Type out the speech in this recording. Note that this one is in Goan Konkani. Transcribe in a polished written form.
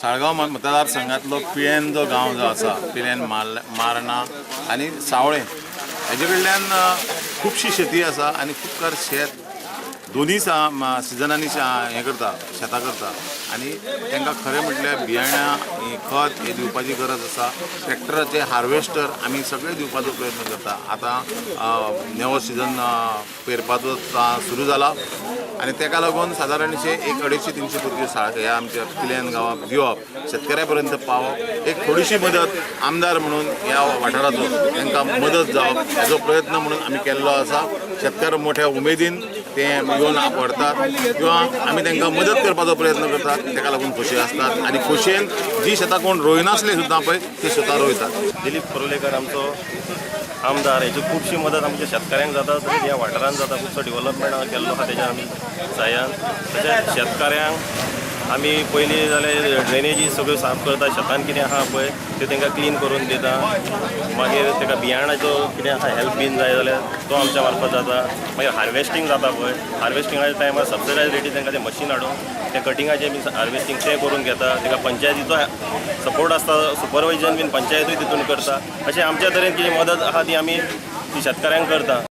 साळगांव मतदारसंघातलो पिळेन जो गांव जो आसा, पिळेन, मार्ना आनी सावळें हेजे कडल्यान खुबशी शेती आसा आनी खूबकार शेत दोनी सिजनांनी हें करता, शेतां करता आनी तांकां खरें म्हटल्यार बियाणां, हें खत हें दिवपाची गरज आसा. ट्रॅक्टराचे, हार्वेस्टर आमी सगळें दिवपाचो प्रयत्न करता. आतां नेवो सिजन पेरपाचो सुरू जाला आनी ताका लागून सादारणशे एक 250-300 भुरगीं ह्या आमच्या पिलेन गांवाक दिवप, शेतकऱ्या पर्यंत पावप, एक थोडीशी मदत आमदार म्हणून ह्या वाठाराचो तांकां मदत जावप हेजो प्रयत्न म्हणून आमी केल्लो आसा. शेतकार मोठ्या उमेदीन ते येवन व्हरतात किंवा आमी तांकां मदत करपाचो प्रयत्न करतात. ताका लागून खोशी आसतात आनी खोशयेन जी शेतां कोण रोयनासली सुद्दां पळय, ती शेतां रोयतात. दिलीप परुलेकर आमचो आमदार, हेची खुबशी मदत आमच्या शेतकाऱ्यांक जाता, तशेंच ह्या वाठारांत जाता. खुबसो डेवलपमेंट केल्लो आसा तेच्या आमी साहाय्यान. तशेंच शेतकाऱ्यांक आमी पयलीं जाल्यार ड्रेनेजी सगळ्यो साफ करता. शेतान कितें आसा पळय, त्यो तांकां क्लीन करून दिता. मागीर ताका बियाणाचो कितें आसा हेल्प बीन जाय जाल्यार तो आमच्या मार्फत जाता. मागीर हार्वेस्टींग जाता पळय, हार्वेस्टिंगाच्या टायमार सबसिडायज रेटी तांकां तें मशीन हाडून तें कटिंगाचें बीन हार्वेस्टींग तें करून घेता. ताका पंचायतीचो सपोर्ट आसता, सुपरवायजन बीन पंचायतूय तितून करता. अशें आमच्या तरेन कितें मदत आसा ती आमी ती शेतकाऱ्यांक करता.